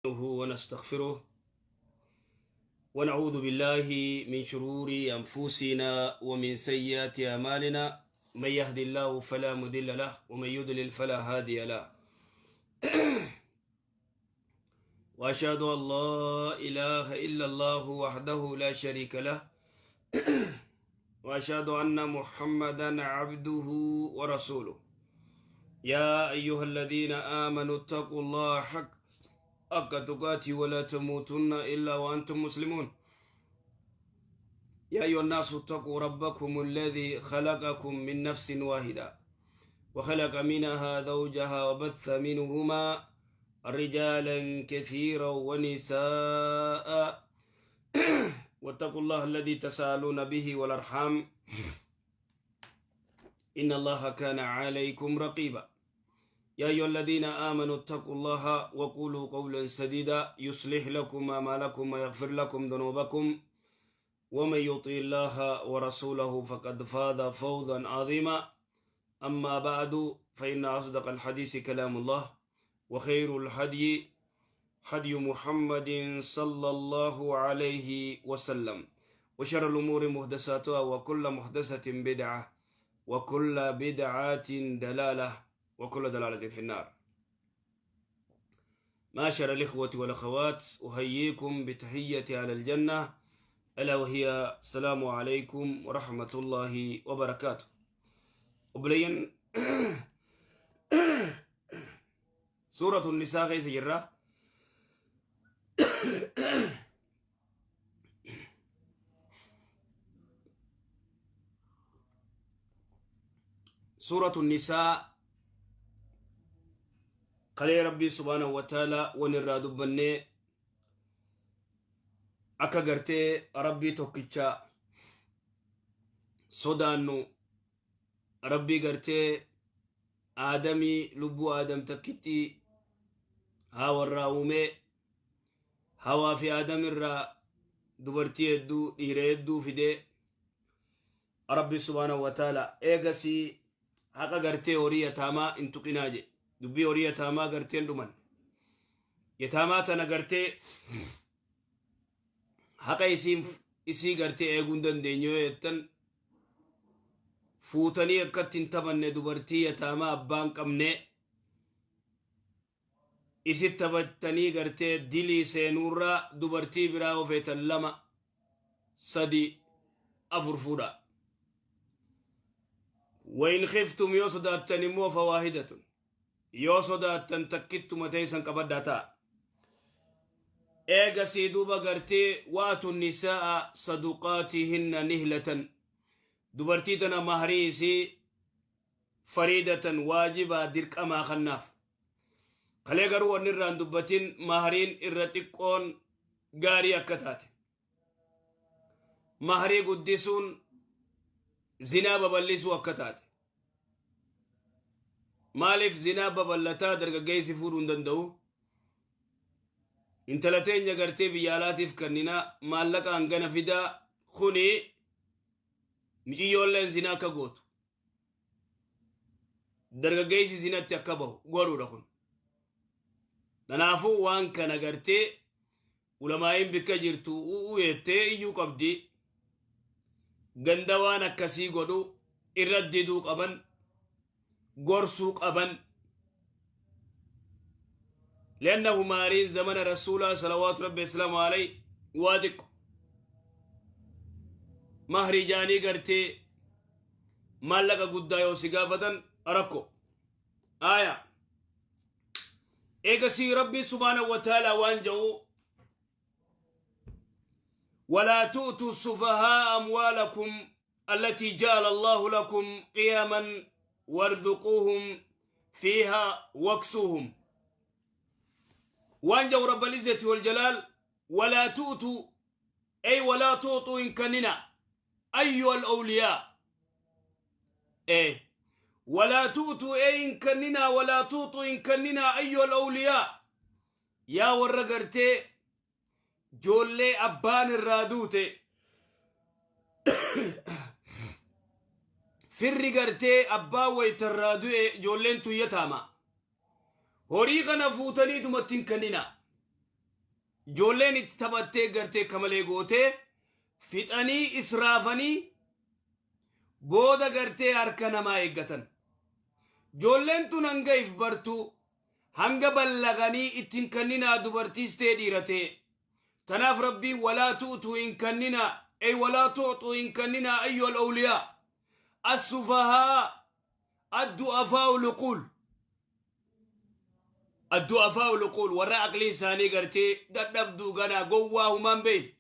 ونستغفره ونعوذ بالله من شرور أنفسنا ومن سيئات أعمالنا. من يهد الله فلا مضل له ومن يضلل فلا هادي له، وأشهد أن لا إله إلا الله وحده لا شريك له، وأشهد أن محمدا عبده ورسوله. يا أيها الذين آمنوا اتقوا الله حق تقاته ولا تموتن إلا وأنتم مسلمون. يا أيها الناس اتقوا ربكم الذي خلقكم من نفس واحدة وخلق منها زوجها وبث منهما رجالا كثيرا ونساء، واتقوا الله الذي تساءلون به والأرحام إن الله كان عليكم رقيبا. يا أيها الذين آمنوا اتقوا الله وقولوا قولا سديدا يصلح لكم أعمالكم ويغفر لكم ذنوبكم، ومن يطع الله ورسوله فقد فاز فوزا عظيما. أما بعد، فإن أصدق الحديث كلام الله، وخير الهدي هدي محمد صلى الله عليه وسلم، وشر الأمور محدثاتها، وكل محدثة بدعة، وكل بدعة دلالة، وكل دلالة في النار. معاشر الإخوة والأخوات، أحييكم بتحية أهل الجنة، ألا وهي السلام عليكم ورحمة الله وبركاته. Obboleeyyan، سورة النساء keessa jirra. سورة النساء kalee Rabbii سبحانه وتعالى wan irraa dubbannee akka gartee Rabbii tokkicha sodaannu, Rabbii gartee Aadamii lubbuu Aadam takkitti haa warraa uumee, Hawaa fi Aadam irraa dubartii hedduu, dhiira hedduu fidee, Rabbi سبحانه وتعالى eegasii haqa gartee horii yataamaa hin tuqinaa jedhe. Dubbii horii yataamaa garteen dhuman yataamaa tana gartee haqa isiin isii gartee eeguu hin dandeenye yoo jettan, fuutanii akkatti hin taphanne. Dubartii yataamaa abbaan qabne isit taphattanii gartee dilii seenuurraa dubartii biraa ofeetan lama, sadi, afur fuudha. وإن خفتم yoo sodaattan immoo فواحدة yoo sodaattan takkittuma teessan qabaddaa ta'a. Eegasii duuba gartee وآتوا النساء صدقاتهن نحلة, dubartii tana maharii isii فريضة waajibaa dirqamaa kannaaf. Kalee garuu wanni irraan dubbatin mahariin irra xiqqoon gaarii akka taate, maharii guddisuun zinaa babal'isuu akka taate. Maaliif zinaa babal'ataa? Dargaggeessi fuudhuu hin danda'u. Intala teenya gartee biyya alaatiif kenninaa, maallaqa hangana fidaa. Kuni miciyyoolleen zinaa akka gootu, dargaggeessi zinatti akka bahu godhuudha kun. Kanaafuu waan kana gartee ulamaa'iin bikka jirtu u'u jettee iyyuu qabdi. Ganda waan akkasii godhu irra diduu qaban, gorsuu qaban. لأنه maariin zamana Rasuulaa صلوات ربي وسلامه عليه waa xiqqo. Mahrii jaanii gartee maallaqa guddaa yoo si gaafatan rakko aya. Eegasii Rabbii سبحانه وتعالى waan jedhu: ولا تؤتوا السفهاء أموالكم التي جعل الله لكم قياما وارزقوهم فيها واكسوهم. Waan jedhu رب العزة والجلال: ولا تؤتوا أي ولا تعطوا hin kenninaa أيها الأولياء إيه ولا تؤتوا أي hin kenninaa ولا تعطوا hin kenninaa أيها الأولياء yaa warra gartee joollee abbaan irraa duute, firri gartee abbaan waytarraa du'e, ijoolleen tuyyataama, horii kana fuutaniitumatti hin kenninaa. Ijoolleen itti taphattee gartee kamalee gootee fixanii israafanii booda gartee harka namaa eeggatan. Ijoolleen tun hanga if bartuu, hanga ballaganii ittiin kanninaa, dubartiis ta'e dhiira ta'e. Tanaaf Rabbiin walaa tu'tuu hin kanninaa, ey walaa tu'tuu hin kanninaa ayyuhal awliyaa as-sufahaa addu'afaa'u luquul. Addu'afaa'u luquul, warra aqliin isaanii gartee dadhabduu, ganaa gowwaa, humaan beeyne.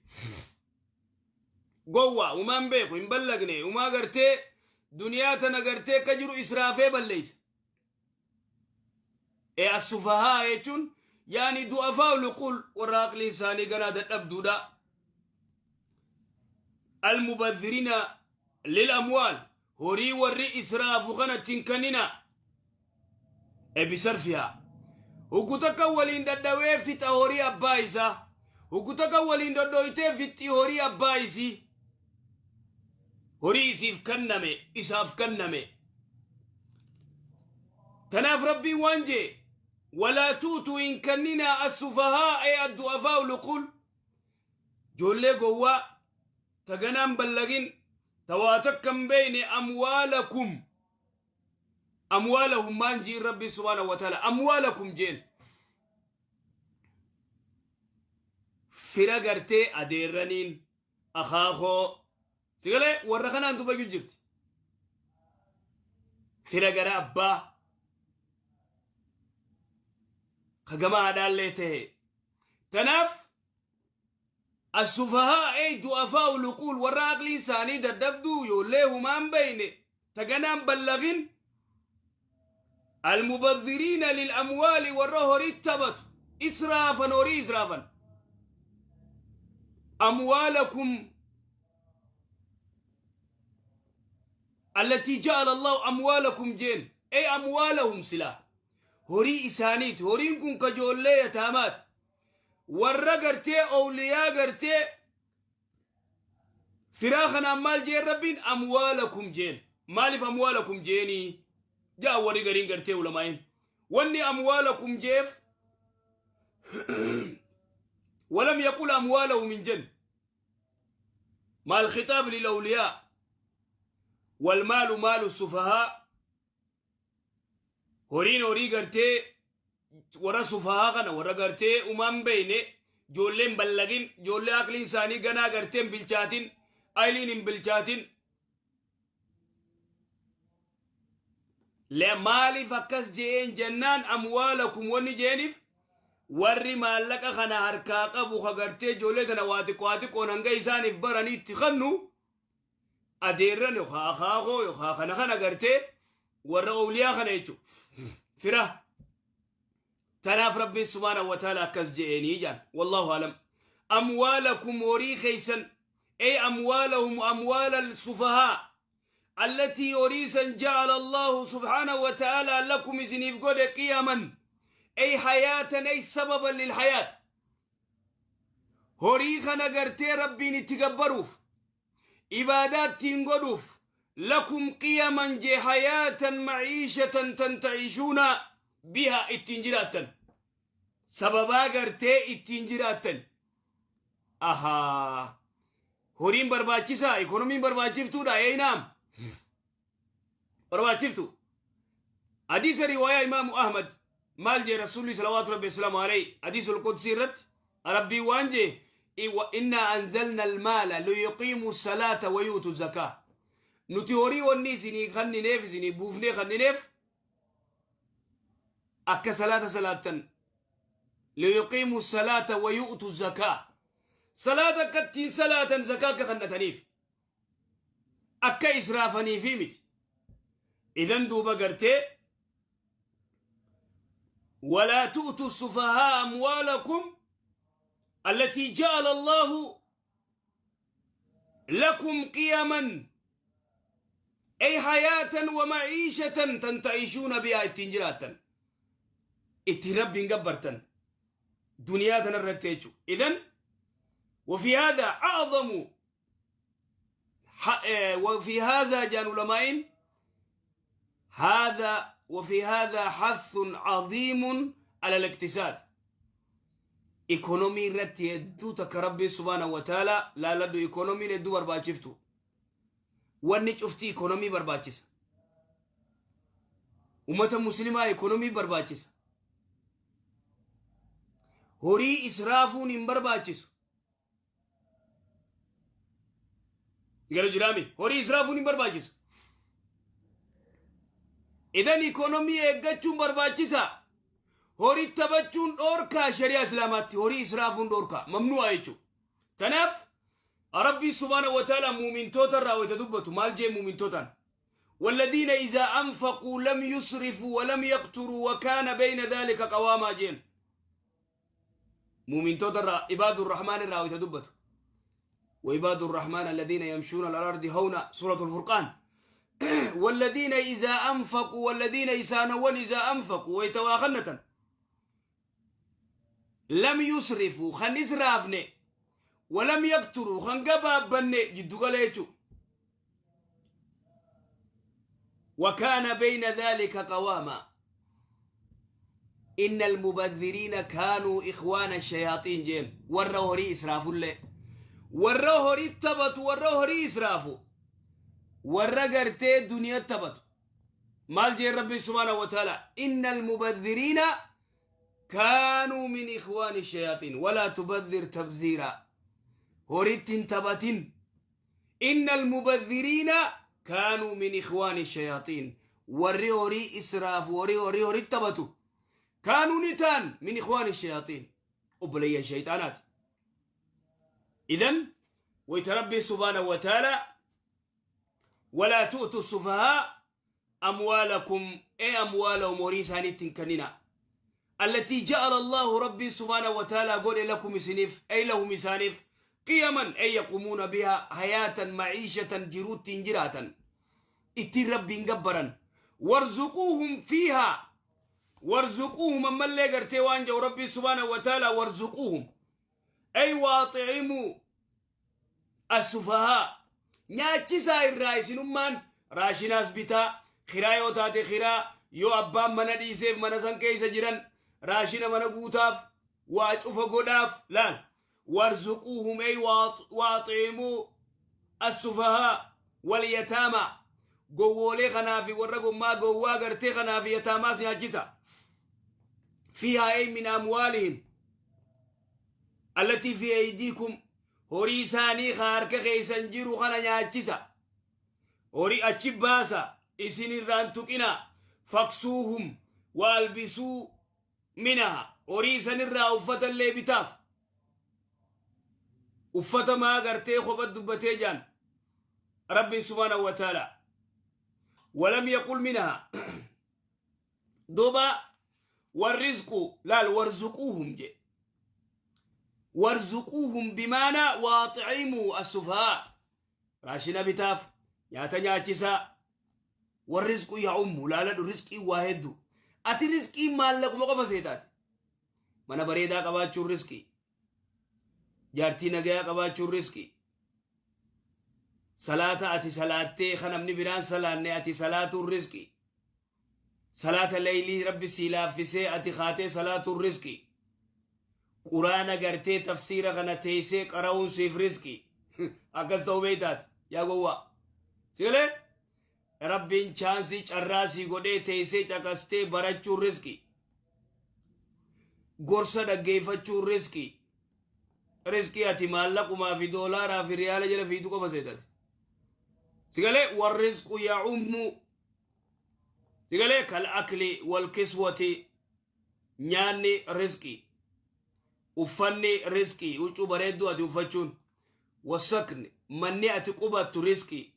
Gowwaa humaan beeku, hin ballagne, humaa gartee duniyaa tana gartee akka jiru israafee balleeysa. E as-sufahaa jechuun yaani du'afaa'u luquul, warra aqliin isaanii ganaa dadhabduudha. Almubadhirina lil amwaal, horii warri israafu kanatti hin kannina. Ebisarfihaa huggu takka waliin dhadhawee fixa horii abbaa isaa, huggu takka waliin dhodhoytee fixxii horii abbaa isii, horii isiif kenname, isaaf kenname. Tanaaf Rabbiin waan jee: walaa tuutuu hin kenninaa as-sufahaa ay addu'afaa'u luquul, ijoollee gowwaa ta ganaan ballagin, ta waa takka hin beeyne. Amwaalakum, amwaalahum maan jiin? Rabbiin subhaanahu wa ta'ala amwaalakum jeen. Fira gartee adeerraniin, akaakoo, sigalee warra kanaan dubbachuu jirti, fira gara abbaa kagama haadhaallee ta'e. Tanaaf as-sufahaa ay du'afaa'u luquul, warra aqliin isaanii dadhabduu, yoollee humaan beeyne, ta ganaan ballagin, almubadhiriina lil amwaali, warra horii taphatu, israafan, horii israafan. Amwaalakum allatii ja'ala Allahu amwaalakum jeen, ay amwaalahum, silaa horii isaaniiti. Horiin kun ka joollee yataamaati, warra gartee owliyaa gartee firaa kanaan. Maal jeen Rabbiin? Amwaalakum jeen. Maaliif amwaalakum jeenii jaa warri gariin gartee ulamaa'in? Wanni amwaalakum jeef, ولم يقل أموالهم من جن مع الخطاب للأولياء، والمال مال السفهاء. Horiin horii gartee warra sufahaa kana, warra gartee umaan beeyne, ijoolleen ballagin, ijoollee aqliin isaanii ganaa gartee hin bilchaatin, ayliin hin bilchaatin. Maaliif akkas je'een jennaan, amwaalakum wanni jeeniif warri maallaqa kana harkaa qabu ka gartee ijoollee tana waa xiqqoo waa xiqqoon hanga isaaniif baranii itti kannu adeerran yookaan akaakoo yookaan kana kana gartee warra owliyaa kana jechuudha. Fira. Tanaaf Rabbiin subhaanahu wa ta'ala akkas je'eenii jaan. Wallaahu alam. Amwaalakum, horii keeysan, ay amwaalahum, amwaala sufahaa allatii, horii san, ja'ala Allahu subhaanahu wa ta'ala lakum, isiniif godhe, qiyaman ay hayaatan ay sababan lil hayaat. Horii kana gartee Rabbiin itti gabbaruuf, ibaadaa ittiin godhuuf, lakum qiyaman je, hayaatan maciishatan tantacishuuna biha, ittiin jiraattan, sababaa gartee ittiin jiraattan. Ahaa, horiin barbaachisaa, ikonomiin barbaachiftuudha. Eeynaam, barbaachiftu. Hadiisa riwaayaa Imaamu Ahmad maal jee Rasuulli salawaatu rabbi wasalaamu alayhi? Hadiisul qudsii irratti Rabbiin waan jee: innaa anzalna almaala liyuqiimu salaata wa yuutu zakaa. Nuti horii wanni isinii kannineef, isinii buufnee kannineef, akka salaata salaattan, liyuqiimu salaata wa yu'tu zakaa, salaata akka ittiin salaatan, zakaa akka kannataniif, akka israafaniifi miti. Idan duuba gartee walaa tu'tu sufahaa amwaalakum allatii ja'ala Allahu lakum qiyaman ay hayaatan wa maciishatan tantacishuuna bihaa, ittiin jiraattan, ittiin Rabbiin gabbartan duniyaa tanarratti jechu. Idan وفي هذا أعظم وفي هذا جان علماء هذا، وفي هذا حث عظيم على الاقتصاد. Ikonomii irratti hedduu takka Rabbiin subhaanahu wa ta'ala laaladhu. Ikonomiin hedduu barbaachiftu. Wanni cufti ikonomii barbaachisa. Ummata Muslimaa ikonomii barbaachisa. Horii israafuun hin barbaachisu. Gara jiraami, horii israafuun hin barbaachisu. Idan ikonomii eeggachuun barbaachisa. Horii taphachuun dhoorkaa. Shari'aa Islaamaatti horii israafuun dhoorkaa, mamnu'a jechuudha. Tanaaf Rabbii subhaanahu wa ta'ala muumintoota irraa wayita dubbatu maal jee muumintootaan? والذين إذا أنفقوا لم يسرفوا ولم يقتروا وكان بين ذلك قواما jeen. Muumintoota irraa, عباد الرحمن irraa wayita dubbatu, وعباد الرحمن الذين يمشون على الأرض هونا، سورة الفرقان. والذين إذا أنفقوا، والذين إسانون إذا أنفقوا ويتواخنة لم يسرفوا خن إسرافني ولم يقتروا خن قبابني جدو قليتو وكان بين ذلك قواما. إن المبذرين كانوا إخوان الشياطين jeen. Warra horii israafullee, warra horii taphatu, warra horii israafu, warra gartee duniyaa taphatu maal jeen Rabbi subhaanahu wa ta'ala? إن المبذرين كانوا من إخوان الشياطين. ولا تبذر تبذيرا. Horittin taphatin. إن المبذرين كانوا من إخوان الشياطين. Warri horii israafu, horii horii taphatu, كانوا ni ta'an من إخوان الشياطين, obboleeyyan shayxaanaati. إذن wayta Rabbi subhaanahu wa ta'ala ولا تؤتوا السفهاء أموالكم أي أموالهم, horii isaaniitti hin kennina, التي جعل الله, ربي سبحانه وتعالى قول لكم isiniif, أي لهم isaaniif, قياما أي يقومون بها حياة معيشة, jiruutti jiraatan, ittiin Rabbiin gabbaran. وارزقوهم فيها. وارزقوهم ammallee gartee waan jedhu Rabbii subhaanahu wa ta'ala, وارزقوهم أي وأطعموا السفهاء. Nyaachisaa irraa isinummaan raashinaas bitaa, kiraa yoo taate kiraa, yoo abbaan mana dhiiseef mana san keessa jiran raashina mana guutaaf, waa cufa godhaaf laal. وارزقوهم أي وأطعموا السفهاء واليتامى. Gowwoolee kanaa fi warra gommaa gowwaa gartee kanaa fi yataamaas nyaachisa. فيها أي من أموالهم التي في أيديكم. Horii isaanii harka keessan jiru kana nyaachisa. Horii achi baasa, isin irraan tuqina. فاكسوهم وألبسوا منها. Horii isanirraa uffatallee bitaaf. Uffata maa gartee kophat dubbatee jaan Rabbiin subhaanahu wa ta'ala? ولم يقل منها. دوبا والرزق laal. وارزقوهم je. وارزقوهم بمعنى وأطعموا السفهاء. Raashina bitaaf, nyaata nyaachisaa. والرزق يعم. Laaladhu, rizqii waa hedduu. Ati rizqii maallaquma qofa seetaati? Mana bareedaa qabaachuun rizqii, jaartii nagayaa qabaachuun rizqii, salaata ati salaattee kan namni biraan salaanne ati salaatuun rizqii, salaata leeylii Rabbi sii laaffisee ati kaatee salaatuun rizqii, Quraana gartee tafsiira kana teessee qara'uun siif rizqii. Akkas ta'uu beeytaati yaa gowwaa. Sigalee Rabbiin chaansii carraasii godhee teessee caqastee barachuun rizqii, gorsa dhaggeeffachuun rizqii. Rizqii ati maallaqumaa fi doolaaraa fi riyaala jala fiidu qofa seetati? Sigalee والرزق يعم. Sigalee كالأكل والكسوة. Nyaanni rizqii, uffanni rizqii, huccuu bareedduu ati uffachuun, والسكن, manni ati qubattu rizqii,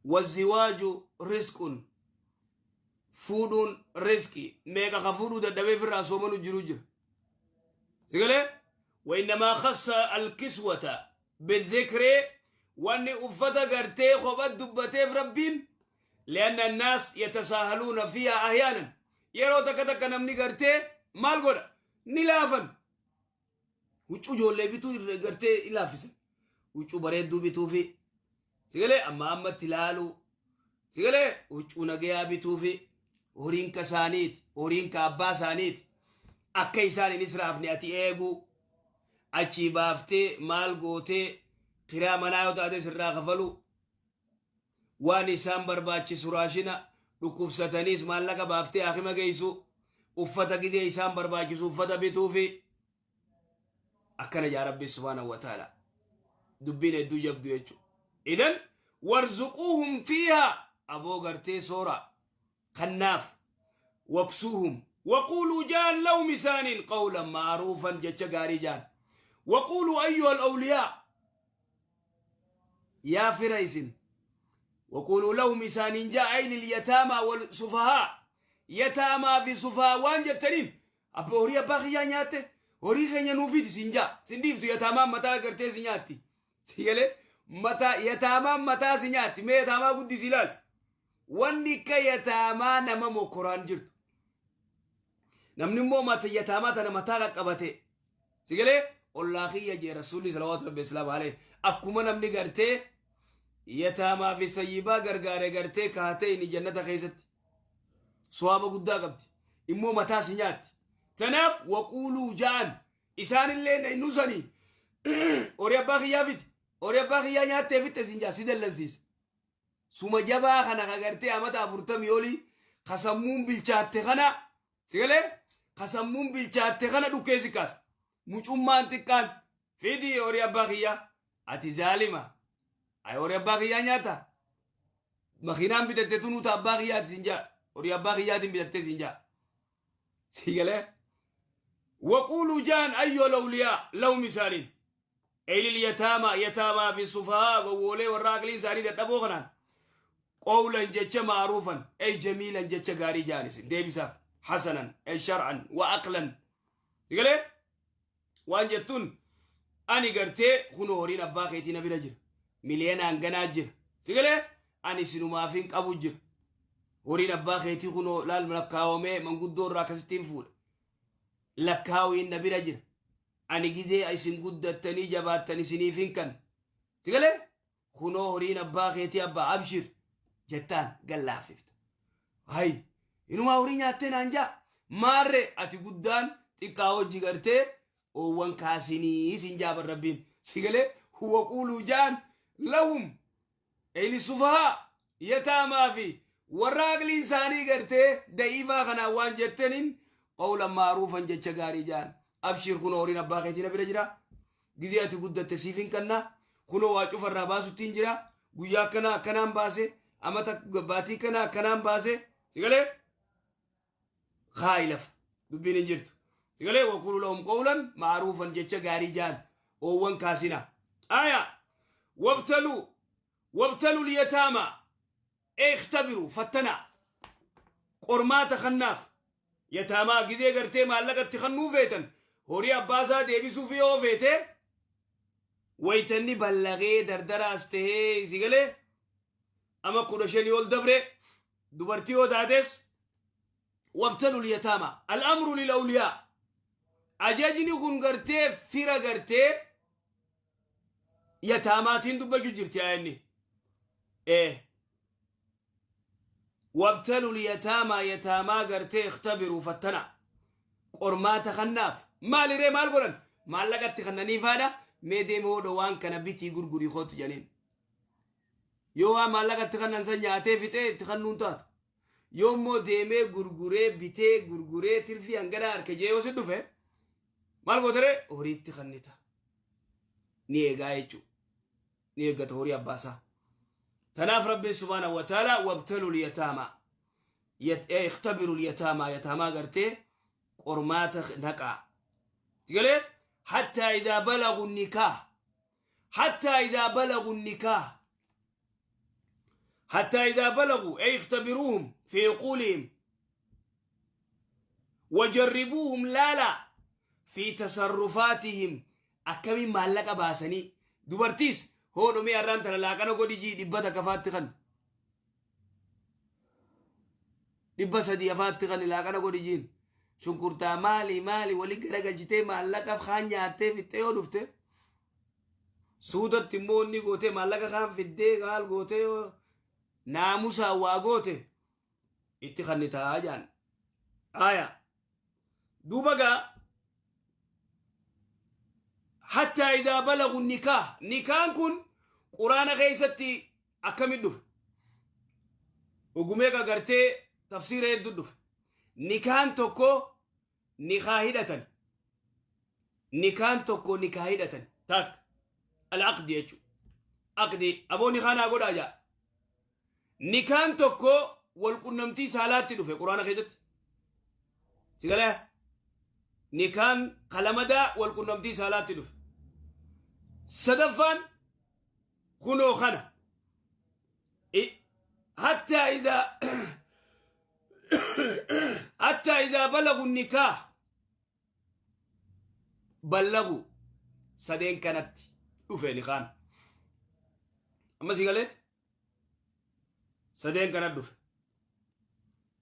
والزواج رزق, fuudhuun rizqii. Meeqa ka fuudhuu dadhabee firraa soomanu jiru jira. Sigalee وإنما خص الكسوة بالذكر, wanni uffata gartee kophat dubbateef Rabbiin, لأن الناس يتساهلون فيها أحيانا. Yeroo takka takka namni gartee maal godha? Ni laafan. Huccuu ijoollee bituu gartee ilaaffisan, huccuu bareedduu bituufi. Sigalee amma ammatti ilaaluu. Sigalee huccuu nagayaa bituufi. Horiin ka isaaniiti, horiin ka abbaa isaaniiti. Akka isaan hin israafne ati eeguu, achii baaftee maal gootee kiraa manaa yoo taate sirraa kafaluu, waan isaan barbaachisu raashina, dhukkubsataniis maallaqa baaftee haakima geessuu, uffata gizee isaan barbaachisu uffata bituufi. Akkana jaa Rabbi subhaanahu wa ta'ala. Dubbiin hedduu jabdu jechuudha. Idan warzuquuhum fiihaa, aboo gartee soora kannaaf, waksuuhum waquuluu jaan lahum isaaniin qawlan ma'aruufan, jecha gaarii jaan. Waquuluu ayyuha al-awliyaa, yaa fira isin, waquuluu lahum isaaniin jaa, ay lilyataamaa wal sufahaa, yataamaa fi sufahaa waan jettaniin, abba horii abbaa kiyyaa nyaatte, horii keenya nuu fidi siin jaa. Sin dhiiftu, yataamaan mataa gartee si nyaatti. Si galee? Mataa yataamaan mataa si nyaatti. Mee yataamaa guddisi ilaali. Wanni akka yataamaa nama mokoraan jirtu. Namni immoo mata yataamaa tana mataa qaqqabate, si galee, ollaa kiyya jee Rasuulli salawaatu rabbi islaam alayhi. Akkuma namni gartee yataamaa fi sayyibaa gargaare gartee kaatee inni jannata keessatti sowaaba guddaa qabdi. Immoo mataa si nyaatti. Tanaaf waquuluu ja'an isaanillee nusanii horii abbaa kiyyaa fidi, horii abbaa kiyyaa nyaattee fitte sin jaa, si dallansiisa. Suma jabaa kana ka gartee amata 40 olii ka sammuun bilchaatte kana, si galee, ka sammuun bilchaatte kana dhukkee si kaasa. Mucummaan xiqqaan fidi horii abbaa kiyyaa, ati zaalima, ay horii abbaa kiyyaa nyaata, makiinaan bitatte tunuu ta abbaa kiyyaati sin jaa, horii abbaa kiyyaatiin bitattee sin jaa. Si galee? Waquuluu jaan ayyoo lawliyaa lahum isaaniin. Eylil yataamaa, yataamaa fi sufahaa, gowwoolee warra aqliin isaanii dadhaboo kanaan, qowlan jecha, ma'aruufan ey jamiilan, jecha gaarii jaan isin deebisaaf, hasanan ey shar'an wa aqlan. Si galee? Waan jettuun, ani gartee kunoo horiin abbaa keetii na bira jira, miliyoonaan ganaa jira. Si galee? Ani sinumaafin qabu jira. Horiin abbaa keetii kunoo laal lakkaawamee manguddoo irraa akkasittiin fuudha. Lakkaawiin na bira jira. Ani gizee isin guddattanii jabaattan isiniifin kan. Si galee? Kunoo horiin abbaa keetii, abbaa abshir jettaan gallaaffifta. Hay, inumaa horii nyaattee naan jaa. Maarree ati guddaan xiqqaa hojii gartee oowwan kaasinii sin jaaban Rabbiin. Si galee? Waquuluu jaan lahum eyli sufahaa, yataamaa fi warra aqliin isaanii gartee da'iifaa kanaan waan jettaniin qawlan ma'aruufan, jecha gaarii jaan. Abshir, kunoo horiin abbaa keetii na bira jira. Gizee ati guddatte siif hin kannaa. Kunoo waa cufarraa baasuttiin jira. Guyyaa akkanaa akkanaan baase. Amata baatii kanaa akkanaan baase. Si galee? Kaayi lafa. Dubbiin hin jirtu. Si galee? Waquulu lahum qawlan ma'aruufan, jecha gaarii jaan. Oowwan kaasina. Aya. Wabtaluu. Wabtaluu liyataamaa. Ikhtabiru, fattanaa. Qormaata kannaaf. Yataamaa gizee gartee maallaqatti kannuu feetan, horii abbaasaa deebisuuf yoo feete, waytanni ballaqee dardaraas tahee, si galee, ama 15 ol dabre, dubartii yoo taates. Wabtalul yataama, al'amru lil awliyaa, ajajni kun gartee fira gartee yataamaatiin dubbachuu jirti ayanni. Wabtalul yataamaa, yataamaa gartee ikhtabiruu, fattana, qormaata kannaaf. Maaliree, maal godhan? Maallaqatti kannaniifaadha. Mee deemi hodho waan kana bitii gurgurii kootu jedhaniin. Yoo waan maallaqatti kannan san nyaatee fixee itti kannuun taatu, yoo immoo deemee gurguree, bitee gurguree tirfii hanganaa harka jee yoo si dhufe, maal gootaree? Horiitti kannita. Ni eegaa jechuudha, ni eeggata horii abbaasaa. Tanaaf Rabbiin subhaanahu wa ta'ala wabtalul yataamaa, ikhtabirul yataamaa, yataamaa gartee qormaata naqaa. Galee? Hattaa idaa balagu nikaah, hattaa idaa balagu nikaah, hattaa idaa balagu, ay ikhtabiruuhum fi uquulihim wajarribuuhum, laalaa fi tasarrufaatihim, akkamiin maallaqa baasanii. Dubartiis hoodhomee har'aan tana laaqana godhi jii, 100 faatti kan 300 afaatti kan laaqana godhi jiin, shunkurtaa maali maali wali garagalchitee maallaqa kaan nyaattee fixxee yoo dhufte, suutatti immoo inni gootee maallaqa kaan fiddee maal gootee yoo naamusaan waa goote itti kannitaa jaan. Aya. Duuba gaa hattaa idaa balagu nikaah, nikaan kun Quraana keessatti akkamit dhufe? Ogumee gartee tafsiira hedduu dhufe. Nikaan tokko nikaa hidhatan, nikaan tokko nikaa hidhatan, takka al-aqdi jechuudha. Aqdi aboo nikaa naa godhaa jaa. Nikaan tokko wal qunnamtii saalaatti dhufe Quraana keessatti. Sigalee nikaan kalamadaa wal qunnamtii saalaatti dhufe. Sadaffaan kunoo kana. Hattaa idaa balagu nikaah, ballagu sadeen kanatti dhufe nikaan. Amma sigalee sadeen kanatti dhufe.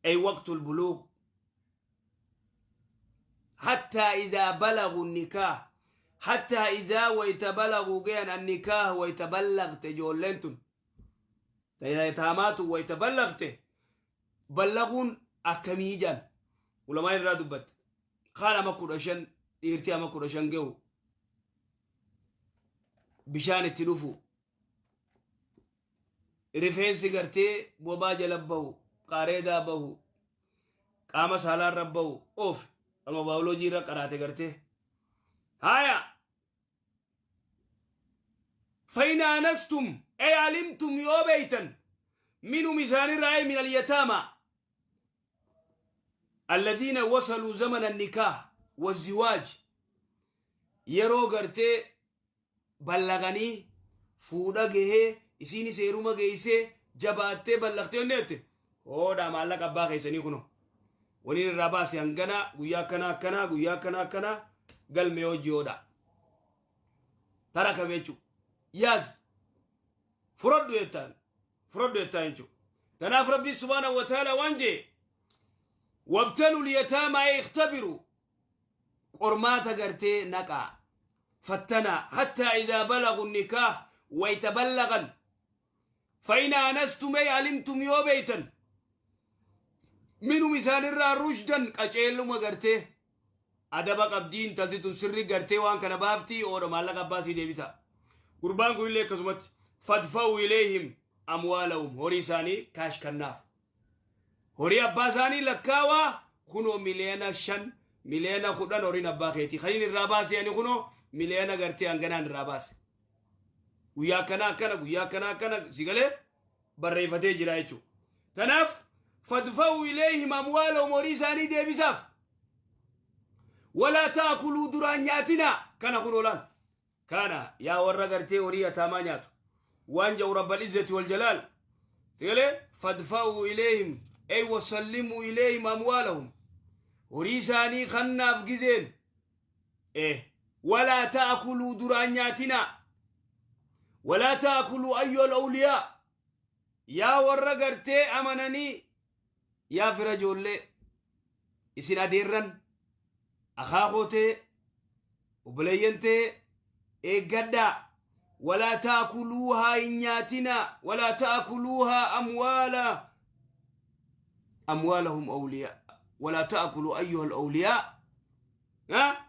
Ay waqtul buluug, hattaa idaa balagu nikaah, hattaa idaa wayta balaguu gayan annikaah, wayta ballagte ijoolleen tun taamaatu wayta ballagte. Ballaguun akkamii jaan ulamaan irraa dubbatte. Kaan ama 15, dhiirtii ama 15 gehu, bishaan itti dhufu, rifeensi gartee bobaa jala bahu, qaareedaa bahu, qaama saalaarra bahu, oof ama baayoloojii irra qaraate gartee. Haya, فإن آنستم أي علمتم yoo beeytan منهم إسان الرأي من اليتامى الذين وصلوا زمن النكاح والزواج، yeroo gartee ballaganii fuudha gahee, isiin seeruma geeysee jabaattee ballaqtee onneette, hoodhaa maallaqa abbaa keessanii kuno waliin irraa baase hangana, guyyaa akkanaa akkanaa, guyyaa akkanaa akkanaa galmee hojii hoodha tarakame jechuu, yaaz fudhadhu jettaan, fudhadhu jettaan jechuu. Tanaaf Rabbii subhaanahu wa ta'ala waan jee: وابتلوا اليتامى أي اختبروا, qormaata gartee naqaa, fattanaa, حتى إذا بلغوا النكاح wayta ballagan, فإن آنستم أي علمتم yoo beeytan منهم isaan irraa رشدا qaceelluma gartee adaba qabdii, intalti tun sirri gartee waan kana baaftii, oodha maallaqa abbaasii deebisa. Gurbaan kun illee akkasumatti فادفعوا إليهم أموالهم, horii isaanii kaash kannaaf, horii abbaa isaanii lakkaawaa, kunoo 5 miliyoona, 10 miliyoona horiin abbaa keetii kaniin irraa baase ani kunoo miliyoona gartee hanganaan irraa baase, guyyaa akkana akkana, guyyaa akkana akkana, sigalee barreeffatee jira jechuudha. Tanaaf فادفعوا إليهم أموالهم, horii isaanii deebisaaf. ولا تأكلوا duraan nyaatina kana kun oolaan kana yaa warra gartee horii yataamaa nyaatu waan jedhu رب العزة والجلال sigalee فادفعوا إليهم أي وسلموا إليهم أموالهم, horii isaanii kannaaf gizeen ولا تأكلوا duraan nyaatina. ولا تأكلوا أيها الأولياء, yaa warra gartee amananii, yaa fira ijoollee, isin adeerran, akaakotee, obboleeyyantee, eeggadhaa. ولا تأكلوها hin nyaatina. ولا تأكلوها أموالهم أولياء, ولا تأكلوا أيها الأولياء ها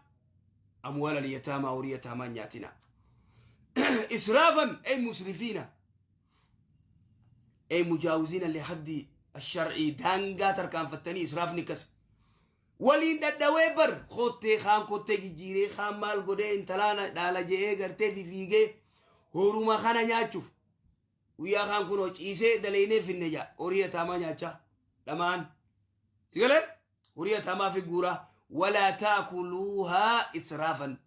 أموال اليتامى, horii yataamaa nyaatina إسرافا أي مسرفين أي مجاوزين لحد الشرعي, daangaa tarkaanfattanii israafni kas waliin dhadhawee bar kottee kaan kottee jijjiiree kaan maal godhee intalaana dhaala je'ee gartee fifiigee horuma kana nyaachuuf guyyaa kaan kunoo ciisee dalaynee finne jaa, horii yataamaa nyaachaa dhamaan sigalee horii yataamaa fi guuraa. ولا تأكلوها إسرافا,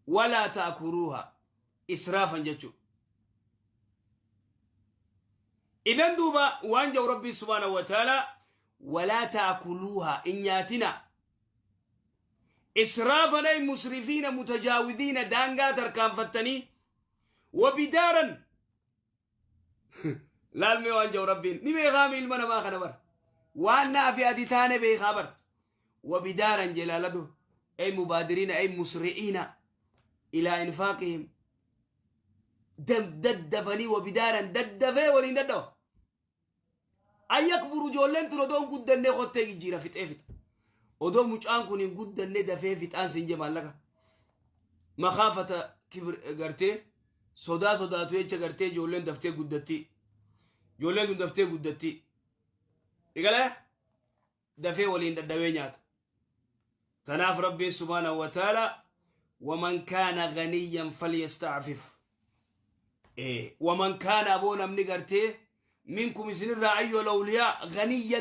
ولا تأكلوها إسرافا jechuu. إذن duuba waan jau Rabbii سبحانه وتعالى ولا تأكلوها in nyaatina إسرافا أي مسرفين متجاوزين, daangaa tarkaanfattanii وبدارا. Laalmee waan jau Rabbiin ni beekaame ilma namaa kana bar waan naafi ati taane beekaa bar. وبدارا جلالده أي مبادرين أي مسرعين إلى إنفاقهم, دم daddafanii, وبدارا daddafee waliin daddawa an yakburu, ijoolleen tun odoon guddannee kottee jijjiira fixee fixa. Odoo mucaan kun hin guddanne dafee fixaan siin jee maallaqa. Makaafata kibir gartee sodaa sodaatu jecha gartee ijoolleen daftee guddatti. Ijoolleen tun daftee guddatti. Egalee dafee waliin dhadhawee nyaata. Tanaaf Rabbiin subhaanahu wa ta'ala, waman kaana ganiyyan falyasta'fif. Waman kaana, aboo namni gartee, minkum isinirraa, ayyuhal awliyaa, ganiyyan.